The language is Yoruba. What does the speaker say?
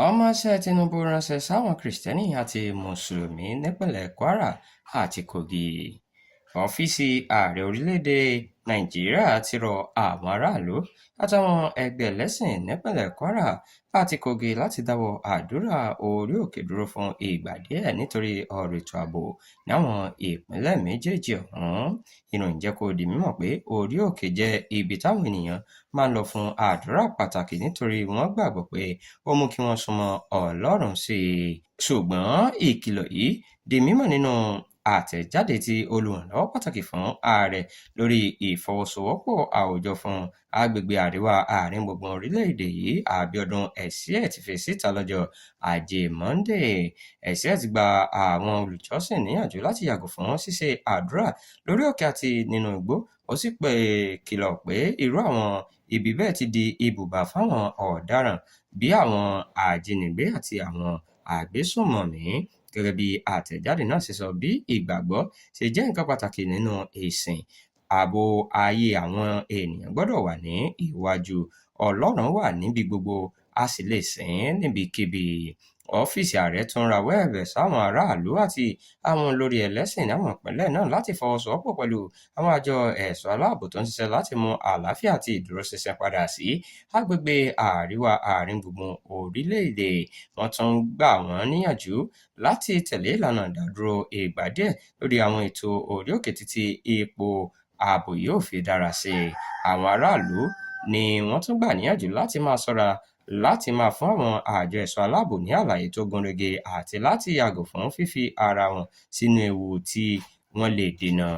Ọmọọṣẹ́ Tinubu ránṣẹ́ sáwọn Kìrìsìtẹ́nì àti Mùsùlùmí nípìnlẹ̀ Kwara àti Kogi. Ọ́fíìsì Ààrẹ orílẹ̀-èdè Nàìjíríà ti rọ àwọn aráàlú àtàwọn ẹgbẹ́ ẹlẹ́sìn nípìnlẹ̀ Kwara àti Kogi láti dáwọ́ àdúrà orí òkè dúró fún ìgbà díẹ̀ nítorí ọ̀rọ̀ ètò ààbò láwọn ìpínlẹ̀ méjèèjì ọ̀hún. Ìròyìn jẹ́ kó di mímọ̀ pé orí òkè jẹ́ ibi táwọn ènìyàn máa ń lọ fún àdúrà pàtàkì nítorí wọ́n gbàgbọ́ pé ó mú kí wọ́n súnmọ́ Ọlọ́run sí i. Ṣùgbọ́n ìkìlọ̀ yìí di mímọ̀ nínú àtẹ̀jáde tí olùrànlọ́wọ́ pàtàkì fún ààrẹ lórí ìfọwọ́sowọ́pọ̀ àwùjọ fún agbègbè àríwá àárín gbùngbùn orílẹ̀-èdè yìí, Abíọ́dún Essiet, fi síta lọ́jọ́ Ajé Monde. Essiet gba àwọn olùjọ́sìn níyànjú láti yàgò fún ṣíṣe àdúrà lórí òkè àti nínú igbó, ó sì kìlọ̀ pé irú àwọn ibi bẹ́ẹ̀ ti di ibùba fáwọn ọ̀daràn bíi àwọn ajínigbé àti àwọn agbésùnmọ̀mí. Gẹ́gẹ́ bí àtẹ̀jáde náà ṣe sọ, bí ìgbàgbọ́ ṣe jẹ́ nǹkan pàtàkì nínú ìsìn, ààbò ayé àwọn ènìyàn gbọdọ̀ wà ní iwájú. Ọlọ́run wà níbi gbogbo, a sì lè sìn ín níbikíbi. Ọ́fíìsì Ààrẹ tún rawọ́ ẹ̀bẹ̀ sáwọn aráàlú àti àwọn olórí ẹlẹ́sìn láwọn ìpínlẹ̀ náà láti fọwọ́sowọ́pọ̀ pẹ̀lú àwọn àjọ ẹ̀ṣọ́ aláàbò tó ń ṣiṣẹ́ láti mú àlàáfíà àti ìdúróṣinṣin padà sí agbègbè àríwá àárín gbùngbùn orílẹ̀-èdè. Wọ́n tún gbà wọ́n níyànjú láti tẹ̀lé ìlànà ìdádúró ìgbà díẹ̀ lórí àwọn ètò orí òkè títí ipò ààbò yóò fi dára sí i. Àwọn aráàlú ni wọ́n tún gbà níyànjú láti máa ṣọ́ra, láti máa fún àwọn àjọ ẹ̀ṣọ́ aláàbò ní àlàyé tó gúnrégé àti láti yàgò fún fífi ara wọn sínú ewu tí wọ́n lè dènà.